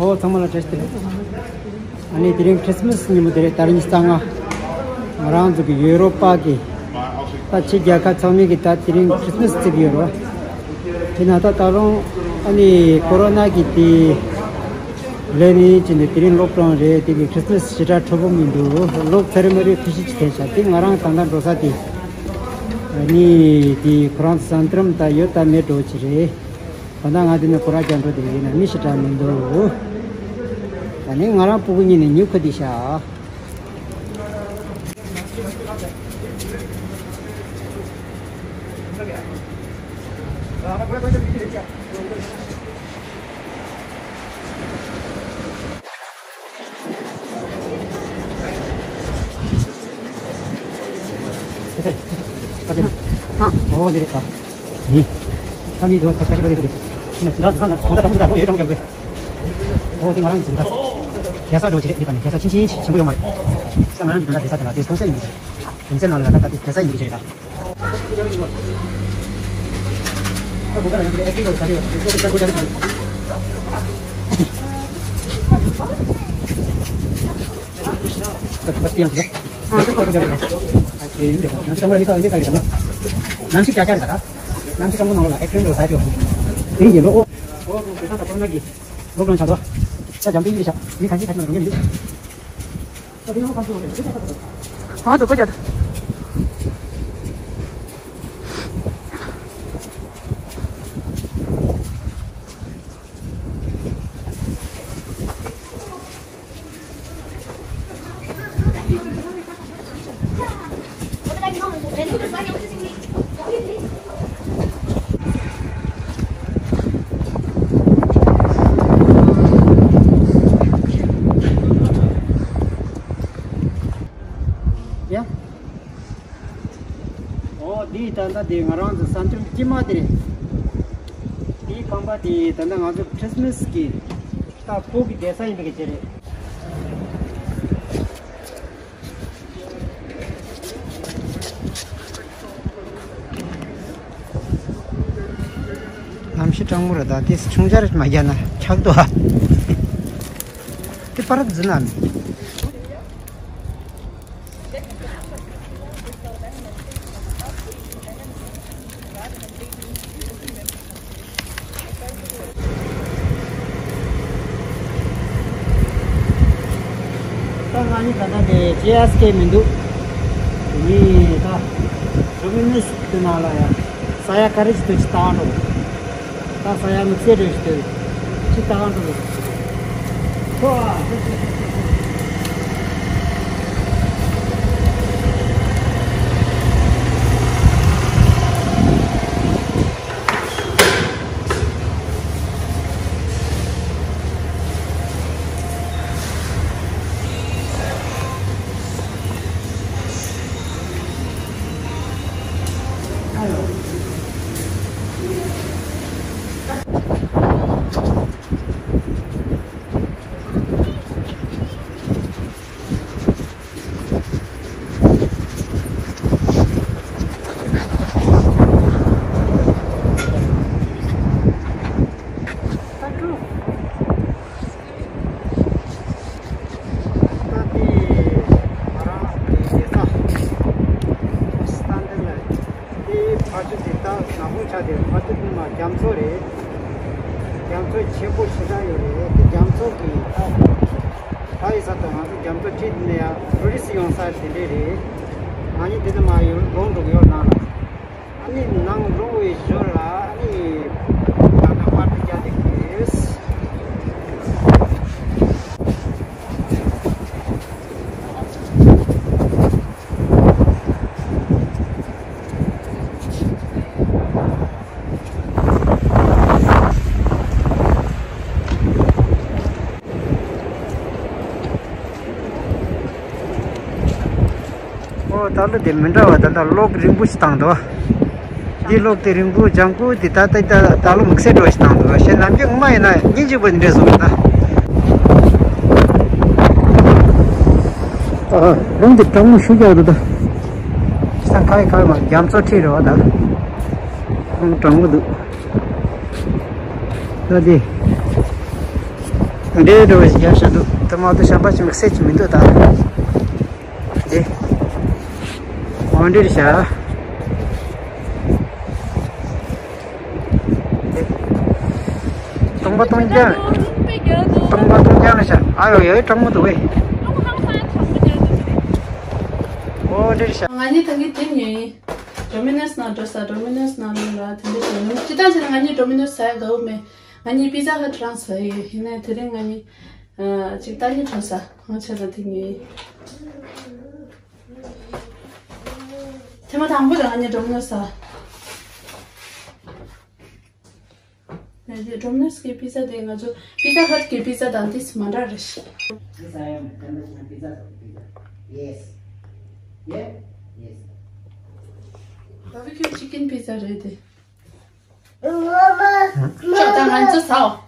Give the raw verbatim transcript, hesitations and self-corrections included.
ཨོ་ཚང་མ་ལ་བཀྲ་ཤིས་བདེ་ལེགས། ཨ་ནི་དེ་རིང་ཁྲིས་མས་ཉིན་མོ་དེ་རེད། ད་རིང་ཉི་ཤུ་རྩ་ལྔ། ང་རང་ཚོ་གི་ཡུ་རོ་པ་གི་ད་ཕྱི་རྒྱལ་ཁབ་ཚང་མས་གི་ད་དེ་རིང་ཁྲིས་མས་བརྩི་གི་ཡོད་རེད། དེ་ན་ད་ད་རུང་ཨ་ནི་ཀོ་རོ་ན་གི་དེ་ལས་ནི་ཅི་ནས་དེ་རིང་ལོག་ཌའུན་རེད། དེ་གི་ཁྲིས་མས་ཞེ་དྲག་འཕྲོ་བོ་མི་འདུག་ལོག་ཚར་རེ་མ་རེ་ཁུ་ཤི་ཅི་ཐེ་ཤ་དེ་ང་རང་ད་ལྟ་འགྲོ་ས་དེ་ཨ་ནི་དེ་ཁོ་རང་ཚོ་སན་ཏྲམ་ད་ཡོད་ད་མེད་འགྲོ་ཅི་རེད། ད་ལྟ་ང་འདི་ནས་སྐོར་ར་རྒྱག་འགྲོ་དེ་ཡིན་ན་མི་ཞེ་དྲག་མི་འདུག་ད་ནི་ང་རང་སྤུ་གུ་གཉིས་ནས་ཉུ་ཁ་དེ་ཤ། ཨ། ཨོ་ལེ་རེད་ད། ནི། ད་ནི་དོ་ད་ཆ་ཆ་རེད་རེད། ནི་ད་ད་ད་ད་ད་ད་ད་ཡོད་ཀྱང་རེད། ཨོ་དེ་ང་རང་གི་ད། རྒྱལ་ས་འགྲོ་ཅི་རེད་ནི་ད་ནི་རྒྱལ་ས་ཆིན་ཆིན་ཆེན་པོ་ཡོད་མ་རེད། ས་ང་རང་གི་ད་རྒྱལ་ས་དེ་ལ་དེ་སྟོང་ས་ཡིན་གྱི་རེད། དེ་ཚེ་ནང་ལ་ད་ད་དེ་རྒྱལ་ས་ཡིན་གྱི་རེད་ད། ནང་ཆི་ཀྱ་ཀྱ་རེད་ད། ནང་ཆི་ཀྲང་གོ་ནང་ལ་ཨེ་ཀྲེན་རོ་ཟ་ཅོ། དེ་ཡིན་ལོ། ཨོ་ཁོ་ཁོ་ཁ་ཁོ་ན་གི་ལོག་རང་ཆ་དོ། ད་འཇམ་པའི་ཡིད་ཆ་མི་ཁ་ཤས་ཁ་ཤས་ན་རོ་ཡིན་ལུགས། ཨ་དུ་ཀོ་ཅ་དུ། ཡ། ཨོ་འདི་ད་ལྟ་དེ་ང་རང་ཚོ་ས་མཚམས་དཀྱིལ་མ་དེ་རེད། དེའི་ཁང་པ་དེ་ད་ལྟ་ང་ཚོ་ཁྲིས་མས་གི་ད་ཕོ་གི་བསྡད་ས་ཡིན་པའི་གི་ཅི་རེད། གནམ་གཤིས་གྲང་མོ་རེད་ད། དེ་ཆུང་ཆར་མ་བརྒྱབ་ན་འཁྱག་འདུག་ཨ། དེ་པར་འཛིན་ན་མི། ད་ང་གཉིས་ད་ལྟ་དེ་ཇེ་ཨེས་ཀེ་མི་འདུག་དེ་ནས་ད་ཇོ་མི་ནི་སི་དེ་ནང་ལ་ཡ་ས་ཡ་ག་རེ་ཞིག་འདུག་ཅི་ལྟ་འགྲོ། ད་ས་ཡ་མི་ཚེ་རེ་ཞིག་འདུག་ཅི་ལྟ་འགྲོ། ཁོ་ཨ། ད་དེ་ང་རང་དེ་རྒྱལ་ས་སི་ཏན་དེ་ལ་དེ་ཕ་ཆུ་དེ་ད་ནག་ཁུང་ཆ་དེ་ཕ་ཆུ་དེ་མ་རྒྱ་མཚོ་རེད། རྒྱ་མཚོ་ཆེན་པོ་ཞེ་དྲག་ཡོད་རེད། དེ་རྒྱ་མཚོ་གི་ད་ད་ཡི་ས་ད་ང་ཚོ་རྒྱ་མཚོ་ཁྲིད་ནས་ཡ་ཊུ་རི་སི་ཡོང་ས་དེ་འདྲས་རེད། ང་གཉིས་དེ་ནས་མ་ཡོང་ལོང་འགྲོ་གི་ཡོད་ནང་ལ། ཨ་ནི་ནང་ལོང་བའི་ཞོར་ལ་ཨ་ནི་ད་ལྟ་པར་ཏི་རྒྱག་བསྡད་ཀྱི་ཡོད། ཨོ་ད་ལོ་དེ་མི་འདྲ་བ་ད་ལྟ་གློག་རིང་པོ་ཞིག་བཏང་འདུག་འདི་གློག་དེ་རིང་པོ་ལྗང་ཁུ་དེ་ད་ལྟ་ད་ད་ལོ་དམིགས་བསལ་འདྲ་བ་ཞིག་བཏང་འདུག་ཞེ་ནམ་རྒྱུན་ངོ་མ་ཡིན་ན་ཉིན་གཅིག་པོ་འདི་འདྲས་བཟོ་གི་ད། ཨ་རང་དེ་གྲང་མོ་ཤུགས་རྒྱག་འདུག་ད། ས་ཁ་ཡི་ཁ་མ་རྒྱ་མཚོ་ཁྲིད་རེད་བ་ད། རང་གྲང་མོ་འདུག་ད་དེ། འདྲེ་འགྲོ་བའི་ཡར་བཞག་འདུག་ད་མ་གཏོགས་བྱམས་པ་ཅིག་ལ་སད་ཅིག་མི་འདུག་ད། འདི། འོ་འདྲེ་རེད་ཤག་འདི། སྟོང་པ་སྟོང་རྐྱང་། སྟོང་པ་སྟོང་རྐྱང་རེད་ཤག་ཨ་ཡོ་ཡོ་གྲང་མོ་འདུག་བས། འོ་འདྲེ་རེད་ཤག་ང་གཉིས་ད་གིན་དེ་ཉོས་ཡིན། ཌོ་མི་ནོས་ནང་འགྲོ་ས། ཌོ་མི་ནོས་ནང་ལ་དེ་འདྲ་ཞིག་ཡིན། ཅི་ལྟར་བྱས་ན་ང་གཉིས་ཌོ་མི་ནོས་ཟ་ཡ་དགའ་བོ་མེད། ང་གཉིས་པི་ཛ་ཧཊ་རང་ཟ་ཡི་ཡོད། ཡིན་ནའི་དེ་རིང་ང་གཉིས་ཨ་ཅིག་ལྟ་ཉི་འགྲོ་ས། ང་ཆ་ལ་དེ་ཉོས་ཡིན། ཐེངས་མ་དང་པོ་རེད་ང་གཉིས་ཌོ་མི་ནོས་ཟ། ནས་དེ་ཌོ་མི་ནོས་ཀྱི་པི་ཛ་དེ་ང་ཚོ་པི་ཛ་ཧཊ་གི་པི་ཛ་དང་དེ་མ་འདྲ་རེད། Yes, I am International Pizza Pizza. Yes. Yeah? Yes. བྷར་བི་ཁིའུ་ཅི་ཀན་པི་ཛ་རེད་དེ། ཅོག་ད་ང་ཚོ་ཟའོ།